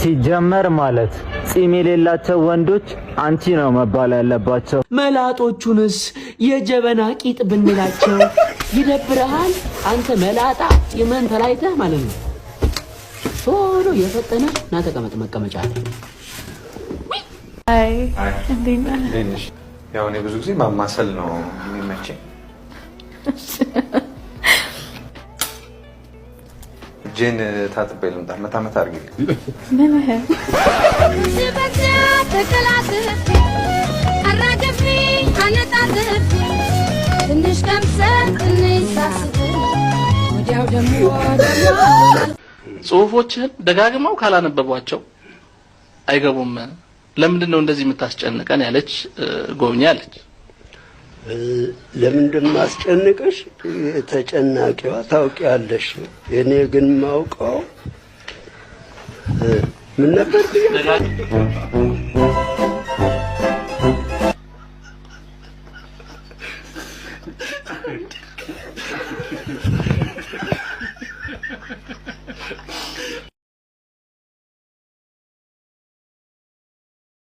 ሲጀመር ማለት ጺም የሌላቸው ወንዶች አንቺ ነው መባል ያለባቸው። መላጦቹንስ የጀበና ቂጥ ብንላቸው ይደብረሃል? አንተ መላጣ ጺምህን ተላይተህ ማለት ነው። ቶሎ የፈጠነ ና ተቀመጥ፣ መቀመጫ አለ። ያው እኔ ብዙ ጊዜ ማማሰል ነው የሚመቸኝ። እጄን ታጥቤ ልምጣ። መታ መታ አድርጊልኝ። ጽሁፎችህን ደጋግመው ካላነበቧቸው አይገቡም። ለምንድን ነው እንደዚህ የምታስጨንቀን? ያለች ጎብኚ አለች። ለምን እንደማስጨንቅሽ ተጨናቂዋ ታውቂያለሽ። እኔ ግን ማውቀው ምን ነበር?